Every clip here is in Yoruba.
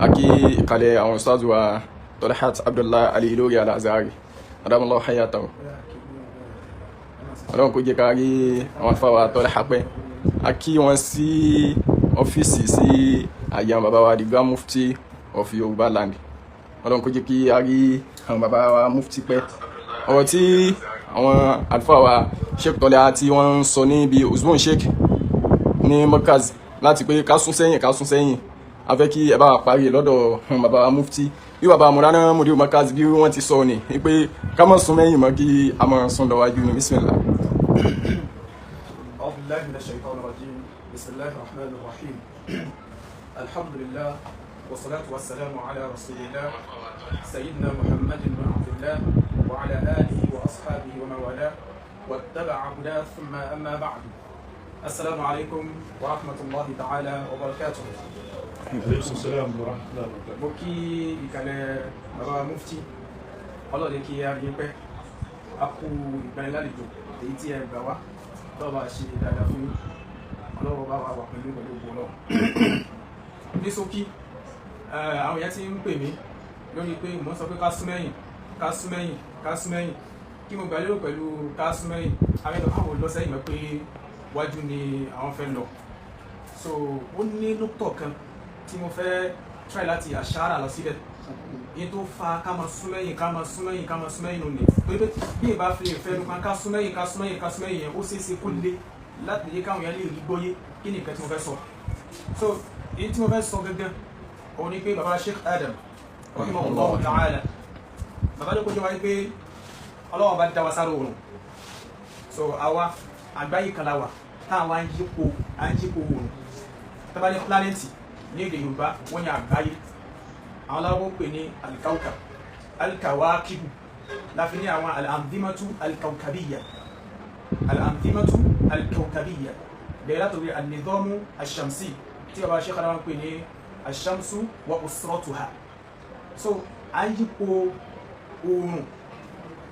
A kí ìkàlẹ̀ àwọn ustaz wa Tolhat Abdullahi Ali Ilori Al-Azhari, adamallahu hayatahu. Ọlọ́run kó jẹ́ ká rí àwọn afáwà Tolhat pẹ́. A kí wọn sí ọ́fíìsì, sí àyè àwọn bàbá wa, the Grand Mufti of Yorùbá land. Ọlọ́run kó jẹ́ kí a rí àwọn bàbá wa mufti pẹ́. Ọ̀rọ̀ tí àwọn àlùfáà wa Sheikh Tolhat tí wọ́n ń sọ níbi Usman Sheikh ní Markaz láti pé ká sún sẹ́yìn, ká sún sẹ́yìn, a fẹ́ kí ẹ bá wa parí lọ́dọ̀ bàbá wa mufti, bí bàbá Mọ̀lánà Mudiru Markaz bí wọ́n ti sọ ni pé ká má sún mẹ́yìn mọ́, kí a má sún lọ wájú ní. Bismillah. أعوذ بالله من الشيطان الرجيم. بسم الله الرحمن الرحيم. الحمد لله والصلاة والسلام على رسول الله سيدنا محمد بن عبد الله وعلى آله وأصحابه ومن والاه واتبع هداه، ثم أما بعد، السلام عليكم ورحمة الله تعالى وبركاته. Aleykum salaam wa rahmatullahi wa barakatuh. Mo kí ìkàlẹ̀ bàbá mufti, ọlọ́dẹ kí a rí pẹ́. A kú ìgbanilálejò èyí tí ẹ gbà wá lọ́wọ́, bá ṣe dáadáa fún yín, ọlọ́wọ́ bá wà wà pẹ̀lú ògbó náà. Ní ṣókí, àwọn èèyàn ti ń pè mí lórí pé mò ń sọ pé ká sún mẹ́yìn, ká sún mẹ́yìn, ká sún mẹ́yìn. Kí mo gbà lérò pẹ̀lú ká sún mẹ́yìn? Àwọn èèyàn káwọn lọ sẹ́yìn mọ́, pé wájú ni àwọn fẹ́ lọ. So ó ní nọ́tọ̀ kan tí mo fẹ́ try láti àṣàrà lọ síbẹ̀, yìí tó fa ká máa sún mẹ́yìn, ká máa sún mẹ́yìn, ká máa sún mẹ́yìn lónìí, torí pé bí ìbá fi lè fẹ́ nu kan, ká sún mẹ́yìn, ká sún mẹ́yìn, ká sún mẹ́yìn yẹn, ó ṣeé ṣe kó le láti lè káwọn yẹn lè rí gbọ́yé kí ni nǹkan tí mo fẹ́ sọ. So èyí tí mo fẹ́ sọ gangan òun ni pé baba Sheikh Adam rahimahullah ta'ala, baba ló kójú wáyé pé Ọlọ́wọ́ bá dá wa sáré oòrùn. So àwa àgbáyé kan la wà táwa ń yípo, à ń yípo oòrùn. Tá bá ní planet ní èdè Yorùbá, wọ́n ní àgbáyé, àwọn aláwọ̀ pè ní alikawka, alikawakibu, láfi ní àwọn al-anzimatu alkawkabiyya, al-anzimatu alkawkabiyya, bẹ̀rẹ̀ látòrí an-nizamu ash-shamsi tí baba Sheikh Adam pè ní ash-shamsu wa usratuha. So à ń yípo oòrùn,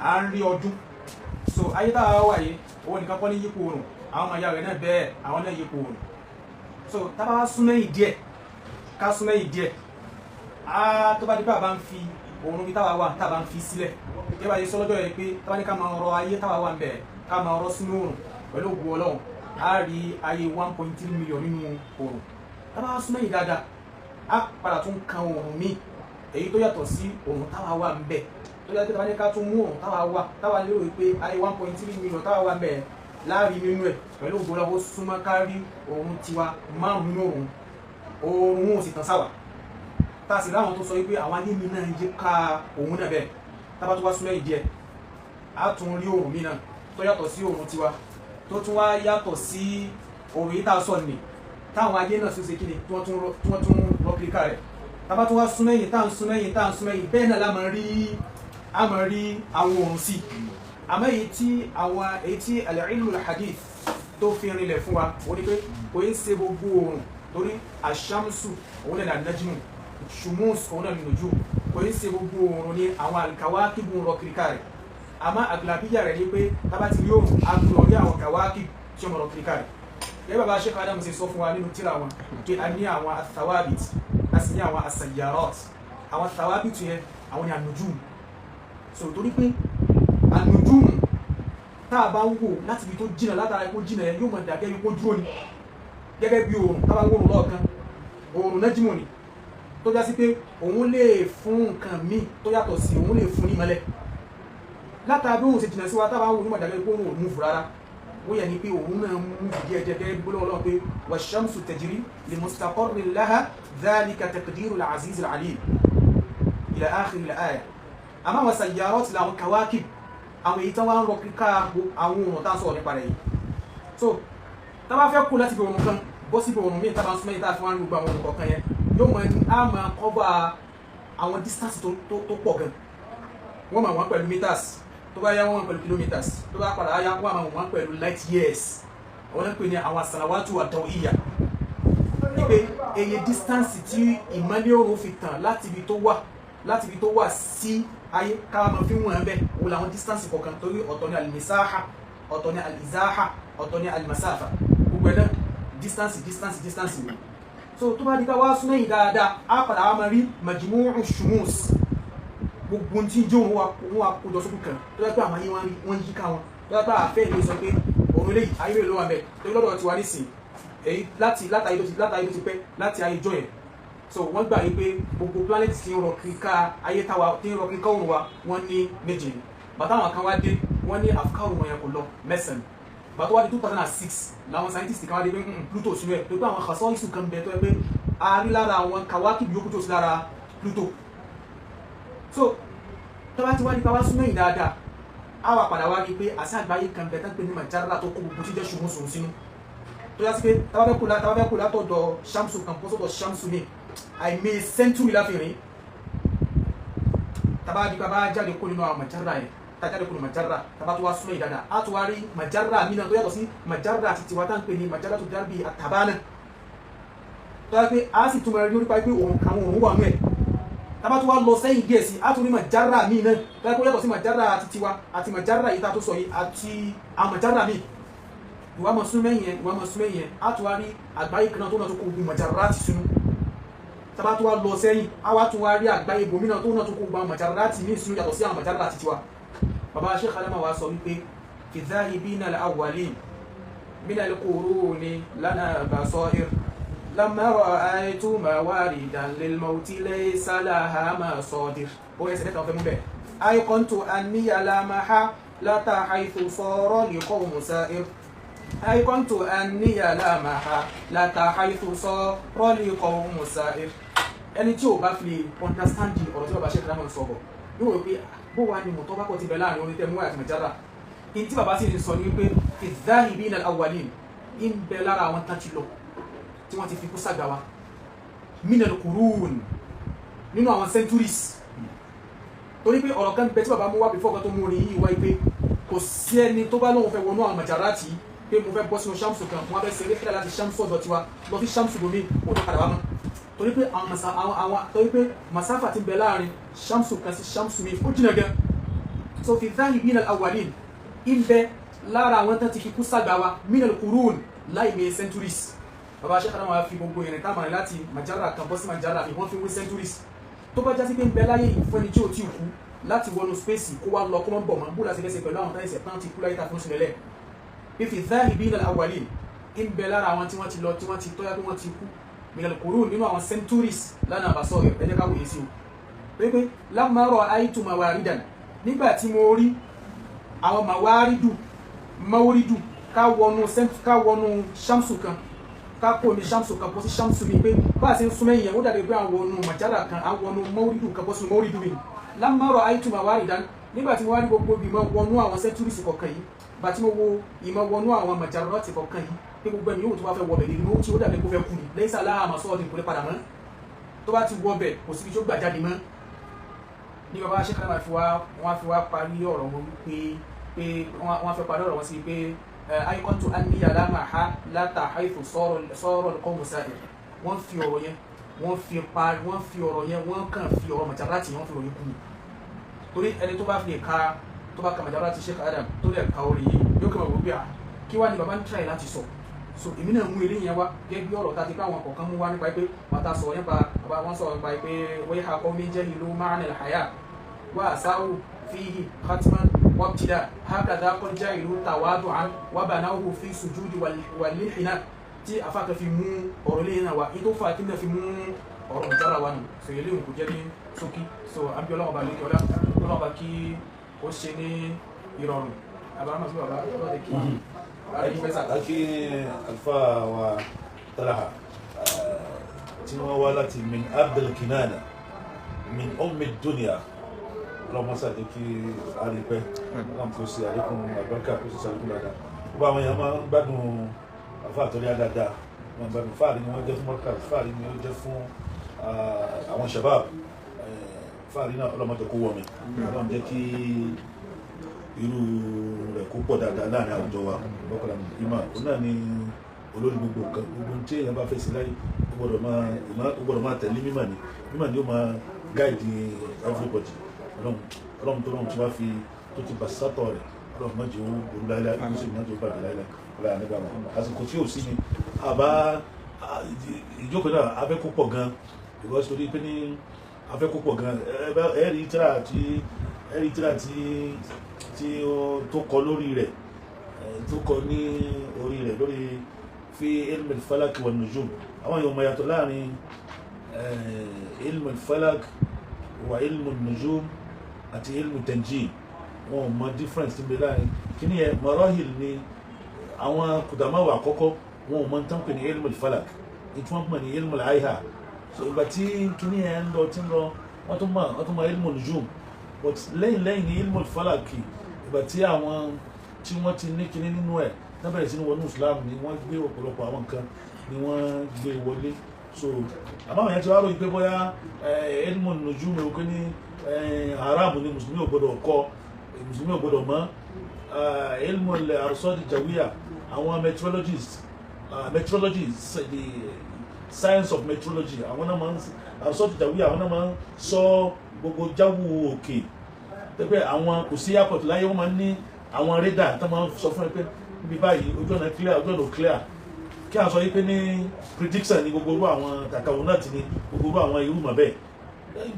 à ń rí ọdún. So ayé táwa wà yìí, òun nìkan kọ́ ní yípo oòrùn, àwọn ọmọ ìyá rẹ̀ náà bẹ́ẹ̀, àwọn náà yípo oòrùn. So tábà wá sún mẹ́yìn díẹ̀, ká sún mẹ́yìn díẹ̀, á tó bá di pé àbá ń fi oòrùn bí táwa wà, tábà ń fi sílẹ̀ kí ẹ bá yẹ sọ lọ́jọ́ yẹn pé tábà ní ká máa rọ ayé táwa wà ń bẹ̀, ká máa rọ sínú oòrùn, pẹ̀lú ògùn Ọlọ́run, á rí ayé 1.3 million nínú oòrùn. Tábà wá sún mẹ́yìn dáadáa, á padà tún kan oòrùn míì, èyí tó yàtọ̀ sí oòrùn táwa wà ń bẹ̀, tó yàtọ̀. Tábà ní ká tún mú oòrùn táwa wà, táwa lérò pé ayé 1.3 million táwa wà ń bẹ̀ láàrin nínú ẹ̀, pẹ̀lú ògùn Ọlọ́run, ó súnmọ́ ká rí oòrùn tiwa márùn nínú oòrùn. Oòrùn ò sì tàn sáwà, tá a sì láwọn tó sọ wípé àwọn ayé mi náà yí ká òun náà bẹ́ẹ̀. Tábà tó wá súnmọ́ ìdí ẹ̀, á tún rí oòrùn mi náà tó yàtọ̀ sí oòrùn tiwa, tó tún wá yàtọ̀ sí oòrùn yìí tá a sọ nì, táwọn ayé náà tún ṣe kí ni, tí wọ́n tún rọ kíríkà rẹ̀. Tábà tó wá súnmọ́ ẹ̀yìn, tá à ń súnmọ́ ẹ̀yìn, tá à ń súnmọ́ ẹ̀yìn bẹ́ẹ̀ náà, la máa rí, a máa rí àwọn oòrùn sí. Àmọ́ èyí tí àwọn èyí tí al-ilmu al-hadith tó fi rinlẹ̀ fún wa, ó ní pé kò ń ṣe gbogbo oòrùn, torí aṣámsù òun náà ní an-najmu, shumus òun náà ní nujum. Kò ń ṣe gbogbo oòrùn ní àwọn al-kawakibu ń rọ kíríkà rẹ̀, àmọ́ àgbàbíyà rẹ̀ ni pé tábà ti rí oòrùn, a gbọ́dọ̀ rí àwọn kawakib tí wọ́n rọ kíríkà rẹ̀. Gẹ́gẹ́ bàbá Sheikh Adam ṣe sọ fún wa nínú tírà wọn pé a ní àwọn athawabit, a sì ní àwọn asayyarat. Àwọn athawabit yẹn, àwọn ni an-nujum. So torí pé an-nujum tá a bá ń wò láti ibi tó jìnà, látara ikú jìnà yẹn, yóò máa dà gẹ́gẹ́ bí kó dúró ni, gẹ́gẹ́ bí oòrùn. Tá a bá ń wò lọ́ọ̀kan, oòrùn nájímù ni, tó já sí pé òun lè fún nǹkan míì tó yàtọ̀ sí òun, lè fún ní ìmọ́lẹ̀ látara bí òun ṣe jìnà sí wa. Tá a bá ń wò ní mọ̀dà gẹ́gẹ́ bí òun ò mú rárá, ó yẹ ni pé òun náà mú díẹ̀ díẹ̀, gẹ́gẹ́ bí gbólóhùn Ọlọ́run pé wash-shamsu tajri li mustaqarrin laha dhalika taqdiru al-aziz al-alim ila akhir al-aya. Àmọ́ àwọn sayyarat làwọn kawakib, àwọn èyí tán wá ń rọ kíká àwọn òòrùn tá à ń sọ̀rọ̀ nípa rẹ̀ yìí. So tá bá fẹ́ kú láti fi òòrùn kan bọ́ síbi òòrùn míì, tá bá ń súnmọ́ yìí, tá a fi wá ń gbogbo àwọn òòrùn kọ̀ọ̀kan yẹn, yóò mọ á máa cover àwọn distance tó pọ̀ gan. Wọ́n máa wọ́n pẹ̀lú meters, tó bá yá, wọ́n pẹ̀lú kilometers, tó bá padà yá, wọ́n máa wọ́n pẹ̀lú light years. Àwọn náà ń pè ní àwọn as-sanawatu ad-dawiyya, wípé eye distance tí ìmọ́lẹ̀ òòrùn fi tàn láti ibi tó wà sí ayé, káwa máa fi wọ̀n bẹ́ẹ̀ wò làwọn distance kọ̀ọ̀kan, torí ọ̀tọ̀ ní al-misaha, ọ̀tọ̀ ní al-izaha, ọ̀tọ̀ ní al-masafa. Gbogbo ẹ̀ náà distance, distance, distance ni. So tó bá di ká wá súnmọ́ yìí dáadáa, á padà wá máa rí majmu'u shumus, gbogbo tí ń jó òun wa kójọ sókù kan tó yẹ pé àwọn ayé wọn yí ká wọn, tó yẹ pé àfẹ́ ìlú sọ pé òun eléyìí ayé mélòó ló wà mẹ́ torí lọ́dọ̀ tiwa nísìn èyí láti látàyè tó ti pẹ́ láti ayé jọ yẹn. So wọ́n gbà yí pé gbogbo planet tí ń rọ kiri ká ayé táwa tí ń rọ kiri ká òun wa wọ́n ní méje ni. Bàtà àwọn kan wá dé, wọ́n ní àfikàrò wọn yẹn kò lọ 9. Bàtà wá di 2006 làwọn scientist kan wá dé pé Pluto sínú ẹ̀ tó pé àwọn xasọ́ ìsù kan bẹ tó yẹ pé a rí lára àwọn kàwákìbì yòókù tó sí lára Pluto. So tó bá ti wá nípa wá súnmọ́ yìí dáadáa, á wà padà wá rí i pé àṣà àgbáyé kan bẹ tán pé ní Majarra tó kó gbogbo tí jẹ́ ṣùgbọ́n sínú, tó yá sí pé tábà fẹ́ kó látọ̀dọ̀ Shamsu kan bọ́ sọ́dọ̀ Shamsu mi àìmí sẹ́ńtúrì láfi rìn. Tábà di bàbá jáde kó nínú àwọn Majarra yẹn, tá jáde kó nínú Majarra, tábà tó wá súnmọ́ yìí dáadáa, á tó wá rí Majarra mi náà tó yàtọ̀ sí Majarra àti tiwa tá ń pè ní Majarra tó dárbi àtàbánà, tó yá pé á sì tún máa rí nípa pé òun àwọn òun wà nú ẹ̀. Tábà tó wá lọ sẹ́yìn díẹ̀ sí, á tún rí Majarra mi náà tó yá pé ó yàtọ̀ sí Majarra àti tiwa àti Majarra yìí tá a tó sọ yìí àti àwọn Majarra mi. Ìwà mọ̀ súnmọ́ yẹn, ìwà mọ̀ súnmọ́ yẹn, á tún wá rí àgbáyé kan náà tó náà tó kó ogun Majarra ti sínú. Tábà tó wá lọ sẹ́yìn, á wá tún wá rí àgbáyé ibòmínà tó náà tó kó ogun Majarra ti ní sínú yàtọ̀ sí àwọn Majarra ti tiwa. Bàbá Sheikh Adama wa sọ wípé fi dhahibina al-awwalin min al-quruni lana basair lamma ra'aytu mawaridan lil mawti laysa laha masadir. Ó yẹ sẹ́dẹ̀ta ọ̀fẹ́ mú bẹ́ẹ̀. Ayqantu anniya la mahalata haythu sara liqawmu sa'ir. Ayqantu anniya la mahalata haythu sara liqawmu sa'ir. Ẹni tí ò bá fi understand ọ̀rọ̀ tí bàbá Sheikh Adama sọ bọ̀ yóò rò pé bó wà ní mọ̀tọ́ bá kọ́ ti bẹ̀ láàrin orin tẹ́mú àti Majarra. In tí bàbá sì ń sọ ní wípé fi dhahibina al-awwalin, ń bẹ lára àwọn tán ti lọ tí wọ́n ti fi kú sàgbà wa, minal qurun, nínú àwọn centuries. Torí pé ọ̀rọ̀ kan bẹ tí bàbá mú wá before kan tó mú orin yìí wáyé pé kò sí ẹni tó bá lóun fẹ́ wọnú àwọn Majarra tí pé mo fẹ́ bọ́ sínú Shamsu kan, mo wá fẹ́ ṣe eré fẹ́rẹ̀ láti Shamsu ọ̀dọ̀ tiwa lọ sí Shamsu bomi, kò ní padà wá mọ́. Torí pé àwọn torí pé masafa ti bẹ láàrin Shamsu kan sí Shamsu mi ó jìnà gan. So fi dhahibina al-awwalin, ń bẹ lára àwọn tán ti fi kú sàgbà wa, minal qurun, láì mẹ́ centuries. Bàbá Sheikh Adama wa fi gbogbo ìrìn táwọn rìn láti Majarra kan bọ́ sí Majarra fi wọ́n fi wé centuries. Tó bá jásí pé ń bẹ láyé ìfún ẹni tí ò tí kú láti wọnú space kó wá lọ kó mọ́ bọ̀ mọ́ bó láti fẹsẹ̀ pẹ̀lú àwọn táyẹ̀sẹ̀ tán ti kú láyé tá a fi ń sùn lẹ́lẹ̀. Fífi dhahibina al-awwalin, ń bẹ lára àwọn tí wọ́n ti lọ tí wọ́n ti tọ́yá pé wọ́n ti kú, minal qurun, nínú àwọn centuries lánàá àbásọ rẹ̀. Ẹ jẹ́ ká wòye sí o pé pé lamma ra'aytu mawaridan, nígbà tí mo rí àwọn mawaridu mawridu ká wọnú Shamsu kan, ká kó ní Shamsu kan bọ́ sí Shamsu mi, pé bá a ṣe ń súnmọ́ ìyẹn ó dàbí pé àwọn wọnú Majarra kan, àwọn wọnú mawridu kan bọ́ sínú mawridu mi. Lamma ra'aytu mawaridan, nígbà tí mo wá rí gbogbo ìmọ̀ wọnú àwọn centuries kọ̀ọ̀kan yìí, bá tí mo wo ìmọ̀ wọnú àwọn Majarra ti kọ̀ọ̀kan yìí, pé gbogbo ẹni yóò tó bá fẹ́ wọbẹ̀ nínú tí ó dàbí kó fẹ́ kú ni laysa laha masadin, kò lè padà mọ́, tó bá ti wọbẹ̀ kò síbi tó gbà jáde mọ́. Ní bàbá Sheikh Adama wọ́n fi wá parí ọ̀rọ̀ wọn wípé pé wọ́n fẹ́ parí ọ̀rọ̀ wọn sí pé ayqantu anniya la mahalata haythu sara al-qawmu sa'ir. Wọ́n fi ọ̀rọ̀ yẹn, wọ́n fi ọ̀rọ̀ yẹn, wọ́n kàn fi ọ̀rọ̀ Majarra tí wọ́n fi ròyìn kú ni. Torí ẹni tó bá fi lè ka tó bá ka Majarra ti Sheikh Adam tó lè ka orin yìí yóò kàn wọ́n gbé à kí wá ní bàbá ń try láti sọ. So èmi náà mú eré yẹn wá gẹ́gẹ́ bí ọ̀rọ̀ tá a ti pé àwọn kọ̀ọ̀kan mú wá nípa pé wọ́n ta sọ̀rọ̀ nípa bàbá wọn sọ̀rọ̀ nípa pé wayha qawmin jahilu ma'na al-haya wa asa'u fihi khatman wabtida hakadha qad jahilu tawadu'an wa banawhu fi sujudi wal-lihina, tí afákan fi mú ọ̀rọ̀ lẹ́yìn náà wá ní tó fà kí náà fi mú ọ̀rọ̀ Majarra wa nù. So eléyìí kò jẹ́ ní ṣókí. So àbí ọlọ́run ọba lókè ọlá ọlọ́run ọba kí ó ṣe ní ìrọ̀rùn. Àbámọ̀ sí bàbá ọlọ́run kí Akí alfa wa Talaha tí wọ́n wá láti min Abdul Kinana min Ummi Dunya, ọlọ́mọ sàdé kí a rí pẹ́, ọlọ́mọ kò sí àlékún àbáríkà, kò sí sàlékún dáadáa. Gbogbo àwọn èèyàn máa ń gbádùn alfa àtọ́lé dáadáa, wọ́n gbádùn fáàrí ni wọ́n jẹ́ fún Markaz, fáàrí ni ó jẹ́ fún àwọn shabab, fáàrí náà ọlọ́mọ jẹ́ kó wọ̀ mí, ọlọ́mọ jẹ́ kí irú rẹ̀ kó pọ̀ dáadáa láàrin àwùjọ wa. Lọ́kọ̀ọ́lá ìmọ̀ òun náà ni olórí gbogbo nǹkan, gbogbo tí èèyàn bá fẹ́ sí láyé ó gbọ́dọ̀ máa tẹ̀lé mímọ̀ ni, mímọ̀ ni ó máa guide everybody. Ọlọ́run tó lọ́run tí wàá fi tó ti bà sátọ̀ rẹ̀, ọlọ́run má jẹ́ ó burú láéláé, ó sì má jẹ́ ó bàjẹ́ láéláé. Ọlọ́run nígbà wọn àsìkò tí ò sí ni àbá Ìjókòó náà afẹ́ kó pọ̀ gan, because torí pé ní afẹ́ kó pọ̀ gan. Ẹ rí tíra tí ẹ rí tíra tí tí ó tó kọ lórí rẹ̀, tó kọ ní orí rẹ̀ lórí fi ilm al-falak wa nujum. Àwọn èèyàn mọ̀ yàtọ̀ láàrin ilm al-falak wa ilm nujum àti ilm tanjim. Wọn ò mọ difference tí ń bẹ láàrin kíní yẹn. Marahil ni àwọn kùdàmáwò àkọ́kọ́, wọn ò mọ tán pè ní ilm al-falak, ìtí wọ́n pè ní ilm al-aiha. So ìgbà tí kíní yẹn ń lọ tí ń lọ, wọ́n tún mọ ilm nujum, but lẹ́yìn ní ilm al-falak, ìgbà tí àwọn tí wọ́n ti ní kíní nínú ẹ̀ náà bẹ̀rẹ̀ sí ní wọnú Islam, ni wọ́n gbé ọ̀pọ̀lọpọ̀ àwọn nǹkan ni wọ́n gbé wọlé. So àmọ́ àwọn yẹn ti wá ròyìn pé bóyá ilmu nujum ẹ̀ ní haram ni, mùsùlùmí ò gbọdọ̀ kọ́, mùsùlùmí ò gbọdọ̀ mọ̀ ilmu al-arsad jawiya. Àwọn meteorologists, meteorology, the science of meteorology, àwọn náà máa ń arsad jawiya, àwọn náà máa ń sọ gbogbo jáwù òkè pé àwọn kò sí airport láyé, wọ́n máa ń ní àwọn radar tó máa ń sọ fún ẹ pé níbi báyìí, ojú ọ̀nà clear, ojú ọ̀nà ò clear. Kí a sọ yìí pé ní prediction ní gbogbo irú àwọn kàkàwò náà ti ní gbogbo irú àwọn irú mọ̀ bẹ́ẹ̀,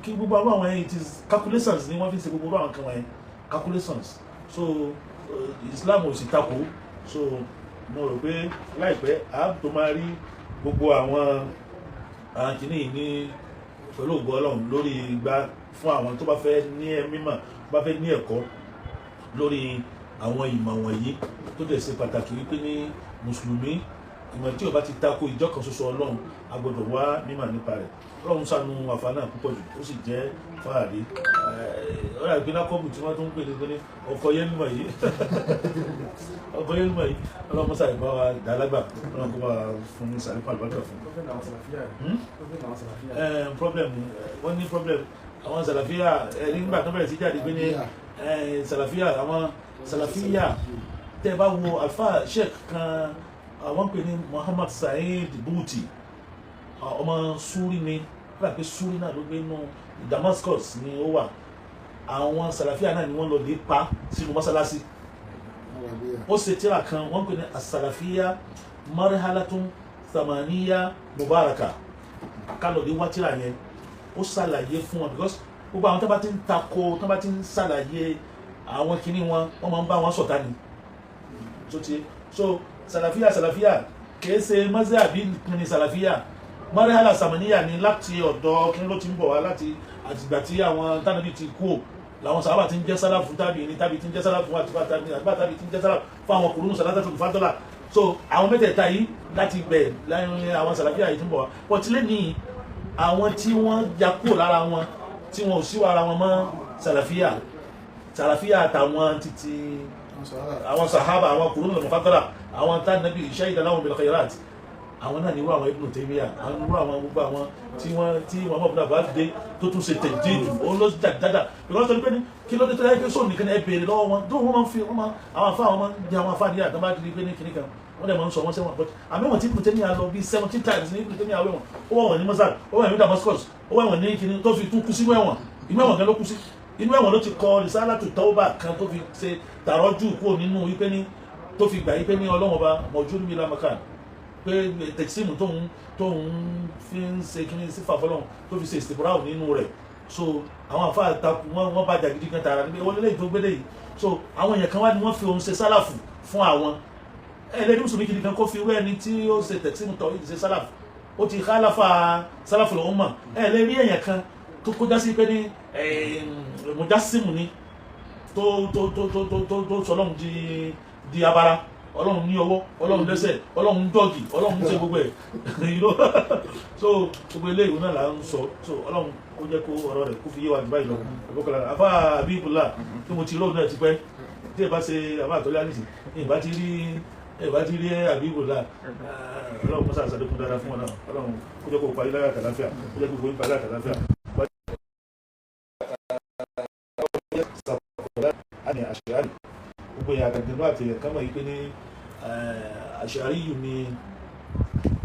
kí gbogbo àwọn it is calculations ni wọ́n fi ń ṣe gbogbo irú àwọn kan wọ̀nyẹn, calculations. So Islam ò sì takò. So mo rò pé láìpẹ́ a tó máa rí gbogbo àwọn kìíní yìí ní pẹ̀lú ògo Ọlọ́run lórí igbá fún àwọn tó bá fẹ́ ní ẹ mímọ̀, tó bá fẹ́ ní ẹ̀kọ́ lórí àwọn ìmọ̀ wọ̀nyí, tó dẹ̀ ṣe pàtàkì wípé ní mùsùlùmí, ìmọ̀ tí ó bá ti tako ìjọ kan ṣoṣo Ọlọ́run, a gbọ́dọ̀ wá mímọ̀ nípa rẹ̀. Ọlọ́run ṣàánú àfa náà púpọ̀ jù, ó sì jẹ́ fáàrí ọ̀rọ̀ àgbẹ̀ lákọ́bù tí wọ́n tún ń pè ní pé ní ọkọ̀ yẹn mímọ̀ yìí, ọkọ̀ yẹn mímọ̀ yìí. Ọlọ́run mọ́sá ìbá wa dàlágbà, Ọlọ́run kó bá wa fún ní sàrípà àlùbáríkà fún. Problem àwọn sàlàfíà rẹ̀. Problem àwọn sàlàfíà. Problem, wọ́n ní problem àwọn sàlàfíà nígbà tó bẹ̀rẹ̀ sí jáde pé ní sàlàfíà, àwọn sàlàfíà, tẹ́ ẹ bá wo alfa sheikh kan, àwọn pè ní Muhammad Saheed Buti, ọmọ Súrí ni, wọ́n pè Súrí náà ló gbé inú Damascus ni ó wà. Àwọn sàlàfíà náà ni wọ́n lọ lè pa sínú mọ́sálásí. Ó ṣe tírà kan, wọ́n pè ní asàlàfíà marhalatun thamaniya mubaraka. Kálọ̀ lè wá tírà yẹn, ó ṣàlàyé fún wọn, because gbogbo àwọn tó bá ti ń tako, tó bá ti ń ṣàlàyé àwọn kinní wọn, wọ́n máa ń bá wọn ṣọ̀tá ni. So ti so sàlàfíà, sàlàfíà kìí ṣe mọ́sẹ̀ ní sàlàfíà marhala samaniya ni. Láti ọ̀dọ̀ kí ló ti ń bọ̀ wá? Láti àtìgbà tí àwọn tánàbí ti kú ò làwọn sàhábà ti ń jẹ́ sálàfù, tàbí ní tàbí ti ń jẹ́ sálàfù, àti tàbí ti ń jẹ́ sálàfù fún àwọn kùrúnù sàlátà tó fàdọ́là. So àwọn mẹ́tẹ̀ẹ̀ta yìí, láti bẹ̀ láyé àwọn sàlàfíà yìí ti ń bọ̀ wá. Pọ̀tílẹ̀ ní àwọn tí wọ́n ya kúrò lára wọn, tí wọn ò síwọ́ ara wọn mọ́ sàlàfíà, sàlàfíà àtàwọn títí àwọn sàhábà, àwọn kùrúnù mufadala, àwọn tánàbí shahida lahum bil khairat, àwọn náà ní irú àwọn Ibn Taymiyyah, àwọn irú àwọn gbogbo àwọn tí wọ́n mọ̀ bá dé tó tún ṣe tẹ̀dídù, òun ló dáadáa, because torí pé ní kí ló dé tó yẹ kí sóò nìkan ẹ béèrè lọ́wọ́ wọn tó wọ́n máa ń fi wọ́n máa àwọn afá, àwọn máa ń jẹ àwọn afá ní àtàwọn bá di pé ní kíní kan, wọ́n dẹ̀ máa ń sọ wọ́n sẹ́wọ̀n. But àmì wọn tí Ibn Taymiyyah lọ bí 17 times ní Ibn Taymiyyah wẹ̀wọ̀n. Ó wà wọ̀n ní Masar, ó wà ní Damascus, ó wà wọ̀n ní kíní, tó fi tún kú sínú ẹ̀wọ̀n. Inú ẹ̀wọ̀n kan ló kú sí. Inú ẹ̀wọ̀n ló ti kọ Risalatu Tawba kan tó fi ṣe tàrọ́jù kúrò nínú wípé ní tó fi gbà wípé ní Ọlọ́wọ́n ọba mawjudun bila makan, pé tẹ̀síìmù tóun fi ń ṣe kíní sífà fọlọ́run tó fi ṣe ìsìnkúráwò nínú rẹ̀. So àwọn àfa àtakùn wọn bá jàgídí kan tààrà níbi wọlé lẹ́yìn tó gbélé yìí. So àwọn èèyàn kan wá ní wọ́n fi òun ṣe sálàfù fún àwọn ẹlẹ́ni mùsùlùmí kìíní kan kó fi irú ẹni tí ó ṣe tẹ̀síìmù tọ́ ṣe sálàfù, ó ti khalafa sálàfù lọ́wọ́ mọ̀. Ẹ lè rí èèyàn kan tó kọjá sí pé ní mujasimu ni, tó tó sọ Ọlọ́run di abara, Ọlọ́run ní ọwọ́, Ọlọ́run lẹ́sẹ̀, Ọlọ́run dọ́ọ̀gì, Ọlọ́run ṣe gbogbo ẹ̀. So gbogbo eléyìí náà là ń sọ. So Ọlọ́run kó jẹ́ kó ọ̀rọ̀ rẹ̀ kó fi yé wa jù báyìí lọ. Ìbókọ̀lá àfa Abíbùlà tí mo ti lóògùn náà ti pẹ́ tí ẹ bá ṣe àbá àtọ́lé àníṣe, ìbá ti rí Abíbùlà. Ọlọ́run mọ́sá àṣàdékùn dáadáa fún wọn náà. Ọlọ́run kó jẹ́ kó parí láyà àtàláfíà, kó jẹ́ kó gbóyún parí àtàláfíà. Àṣàrí gbogbo èèyàn àgàgbẹ̀nú àti èèyàn kan mọ̀ yìí pé ní àṣàrí yìí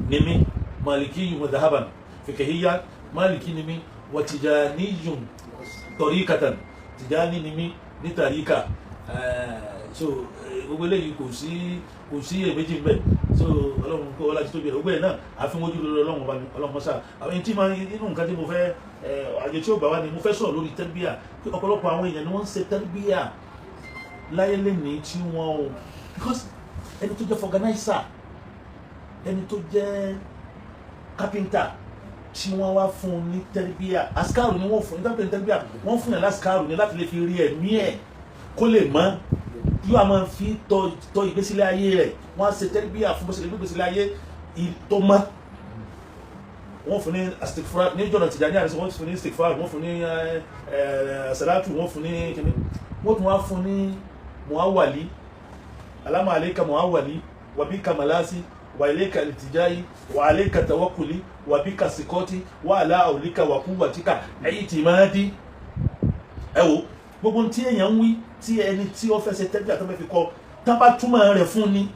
ni mí, maliki yìí madhaban fiqhiyya, maliki ni mí, wa tijaniyun tariqatan, tijani ni mí ní tàríkà. So gbogbo eléyìí kò sí èméjì ń bẹ. So Ọlọ́run kó ọlá ti tóbi ẹ̀, gbogbo ẹ̀ náà àfihàn ojú lórí Ọlọ́run ọba ni. Ọlọ́run mọ́sá àwọn ẹni tí máa inú nǹkan tí mo fẹ́ àjẹ tí ó gbà wá ni mo fẹ́ sọ̀rọ̀ lórí tẹ́rbíà, pé ọ̀pọ̀lọpọ̀ àwọn èèyàn ni wọ́n ń ṣe tẹ́rbíà láyé lẹ́nìí tí wọ́n ò, because ẹni tó jẹ́ vulcanizer, ẹni tó jẹ́ carpenter tí wọ́n wá fún un ní tẹ́rbíà, asikaru ni wọ́n fún un ní tẹ́rbíà. Wọ́n fún yàn lásìkárù ni láti lè fi rí ẹ̀mí ẹ̀ kó lè mọ́, yóò a máa fi tọ́ ìgbésílẹ̀ ayé rẹ̀. Wọ́n á ṣe tẹ́rbíà fún bó ṣe lè gbé ìgbésílẹ̀ ayé tó mọ́. Wọ́n fún ní astikfura ní jọ̀nà Tìjàní àti wọ́n fún ní istikfar, wọ́n fún ní salatu, wọ́n fún ní kíní, wọ́n tún wá fún ní muawali, alama aleka muawali wabika malasi wa ileka iltijai wa aleka tawakkuli wa bika sikoti wa ala aulika wa quwwatika i'timadi. Ẹ wo gbogbo tí èèyàn ń wí, tí ẹni tí ó fẹ́ ṣe tẹ́bí àtọ́fẹ́ fi kọ́, tá bá túmọ̀ rẹ̀ fún ni,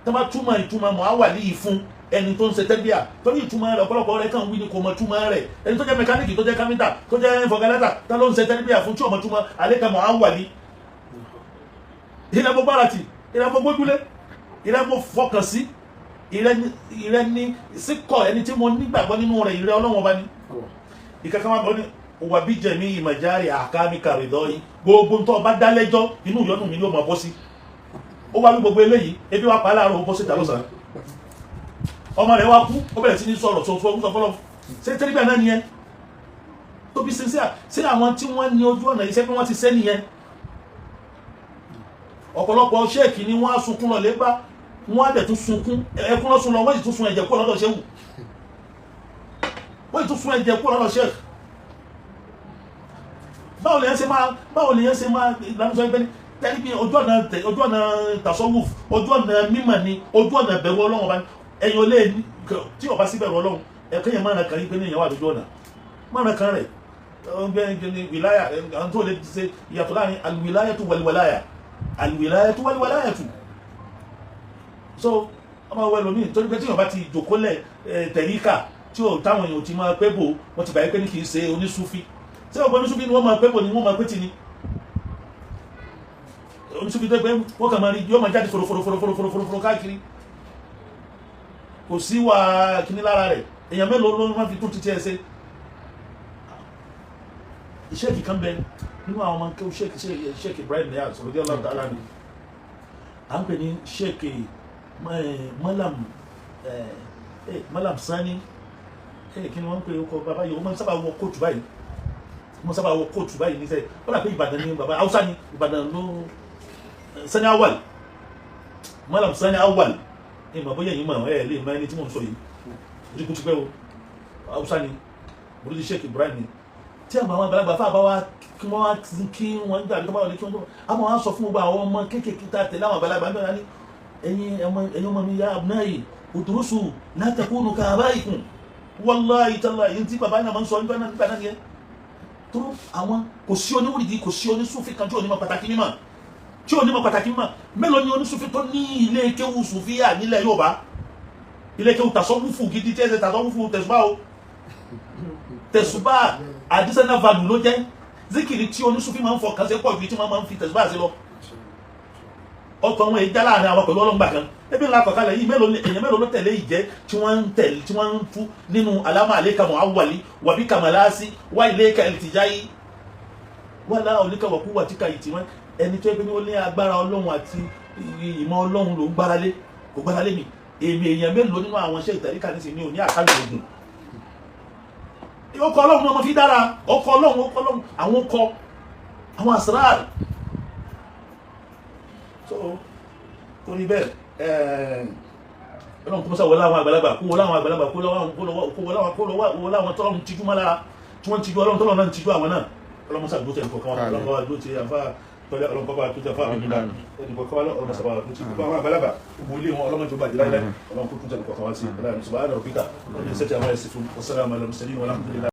tá bá túmọ̀ ìtumọ̀ muawali yìí fún ẹni tó ń ṣe tẹ́bíà, torí ìtumọ̀ rẹ̀ ọ̀pọ̀lọpọ̀ rẹ̀ kàn wí ni, kò mọ̀ túmọ̀ rẹ̀. Ẹni tó jẹ́ mẹkáníìkì, tó jẹ́ kámítà, tó jẹ́ fọ̀gálẹ́tà, tá ló ń ṣe tẹ́bíà fún tí ò mọ̀ túmọ̀ aleka muawali, ìrẹ́ mo gbára tì, ìrẹ́ mo gbójúlé, ìrẹ́ mo fọkàn sí, ìrẹ́ ní síkọ̀, ẹni tí mo nígbàgbọ́ nínú rẹ̀, ìrẹ́ Ọlọ́wọ́n ọba ni. Ìkankan wà bọ́ ní wà bí jẹ̀mí ìmọ̀járe àkámi kàrídọ́ yìí, gbogbo tó ọba dálẹ́jọ́, inú ìyọnu mi ni ó máa bọ́ sí. Ó wá wí gbogbo eléyìí, ebi wá pa á láàárọ̀, ó bọ́ síta lọ́sàn-án, ọmọ rẹ̀ wá kú, ó bẹ̀rẹ̀ sí ní sọ̀rọ̀ sọ fún sọ fọlọ́. Ṣé tẹ́lifíà náà nìyẹn tó bí sincere? Ṣé àwọn tí wọ́n ní ojú ọ̀nà iṣẹ́ pé wọ́n ti ṣẹ́ nìyẹn? Ọ̀pọ̀lọpọ̀ ṣéèkì ni wọ́n á sunkún lọ lébá, wọ́n á dẹ̀ tún sunkún ẹkún lọ́sùn lọ, wọ́n sì tún sun ẹ̀jẹ̀ kúrò lọ́dọ̀ ṣéwù, wọ́n sì tún sun ẹ̀jẹ̀ kúrò lọ́dọ̀ ṣéèkì. Báwo lèyàn ṣe máa ìlànà sọ ẹgbẹ́ ní tẹ́lifí? Ojú ọ̀nà tasawuf, ojú ọ̀nà mímọ̀ ni, ojú ọ̀nà bẹ̀rù Ọlọ́run ọba ni. Ẹ̀yin olè tí ọba sí bẹ̀rù Ọlọ́run, ẹ̀kẹ́ yẹn máa kàn yín pé ní ìyàwó àdójú ọ̀nà máa kàn rẹ̀ ọ̀gbẹ́ ní wìláyà. Àwọn tó lè ṣe ìyàtọ̀ láàrin alwilayatu walwalaya, alwilayatu walwalayatu. So ọmọ wẹ lómi, torí pé tí yóò bá ti jòkólẹ̀ tẹ̀ríkà tí ò táwọn èèyàn ti máa pẹ́ bò, wọ́n ti bàyẹ́ pé ní kì í ṣe onísúfí. Ṣé ọgbọ́n onísúfí ni wọ́n máa pẹ́ bò ni wọ́n máa pẹ́ tì ní onísúfí tó pé wọ́n kàn máa rí yóò máa jáde fòròfòròfòròfòròfòrò káàkiri, kò sí wà kíní lára rẹ̀. Èèyàn mélòó ló máa fi tún títí ẹ ṣe? Ṣéèkì kan bẹ nínú àwọn ọmọ kéwú Ṣéèkì Ibrahim Niyaz radiyallahu ta'ala ni à ń pè ní Ṣéèkì Malam Sani. Kí ni wọ́n ń pè ọkọ̀ bàbá yìí? Wọ́n máa ń sábà wọ kóòtù báyìí, wọ́n sábà wọ kóòtù báyìí níṣẹ́. Wọ́n dà pé Ìbàdàn ni bàbá, Haúsá ni, Ìbàdàn ló. Sani Awal, Malam Sani Awal. Ẹ mọ̀ bóyá yìí mọ̀, ẹ lè mọ ẹni tí mò ń sọ yìí, ojú kú ti pẹ́ o. Haúsá ni, burúkú Sheikh Ibrahim ni. Tí àwọn àgbàlagbà fáà bá wa kí wọ́n wá kí wọ́n gbà tó bá wọlé, kí wọ́n tó àwọn wá sọ fún gbogbo àwọn ọmọ kéékèèké tá a tẹ̀lé àwọn àgbàlagbà nígbà ní, ẹ̀yin ọmọ mi, ya abnai udrusu la takunu ka abaikum. Wallahi tallahi, tí bàbá náà máa ń sọ nígbà náà nìyẹn. Tó àwọn kò sí oníwùrìdì, kò sí onísúfì kan tí ò ní mọ pàtàkì mímọ̀, tí ò ní mọ pàtàkì mímọ̀. Mélòó ni onísúfì tó ní ilé kéwù sùfíà nílẹ̀ Yorùbá, ilé kéwù tàsọ́wúfù gidi, tí ẹ ṣe tàsọ́wúfù tẹ̀sùbá o? Tẹ̀sùbá additional value ló jẹ́. Zikiri tí onísúfì máa ń fọkàn sí pọ̀ ju tí wọ́n máa ń fi tẹ̀sùbá sí lọ. Ọkọ̀ wọn èyí já láàrin àwọn pẹ̀lú ọlọ́ngbà kan ebi ńlá kọ̀kalẹ̀ yìí. Mélòó ni èèyàn, mélòó ló tẹ̀lé ìjẹ́ tí wọ́n ń tẹ̀lé, tí wọ́n ń tú nínú alama aleka muawali wàbí kamalasi wá ilé ka ẹlìtìjáyé wàlá oníkà wàkú wà tíkà yìí tí wọ́n ẹni tó yẹ pé ní ó ní agbára Ọlọ́run àti ìmọ̀ Ọlọ́run ló ń gbára lé, kò gbára lé mi èmi. Èèyàn mélòó nínú àwọn iṣẹ́ ìtàríkà nísìnyí ní òní àkàlù ògùn? Ọkọ̀ Ọlọ́run ni ọmọ fi dára, ọkọ̀ Ọlọ́run, ọkọ̀ Ọlọ́run, àwọn ọkọ̀ àwọn asrar. So torí bẹ́ẹ̀, Ọlọ́run kó mọ́sá wọlé àwọn àgbàlagbà, kó wọlé àwọn àgbàlagbà, kó wọlé àwọn tọ́lọ́run tijú mọ́ lára, tí wọ́n tijú Ọlọ́run, tọ́lọ́run náà tijú àwọn náà. Ọlọ́run mọ́sá dúró tẹ̀ nǹkan kan, Ọlọ́run kọ́ wa dúró ti àfa tọ́lẹ̀, Ọlọ́run kọ́ wa dúró ti àfa àbíkú ẹnì kọ̀ọ̀kan wa. Ọlọ́run sábà dúró ti gbogbo àwọn àgbàlagbà, gbogbo ilé wọn, Ọlọ́run tó bàjẹ́ láíláí. Ọlọ́run kó tún tẹ̀ nǹkan kan wá sí. Ọlọ́run subhana rabbika rabbil izzati amma yasifun wa salamun ala mursalin walhamdulillah.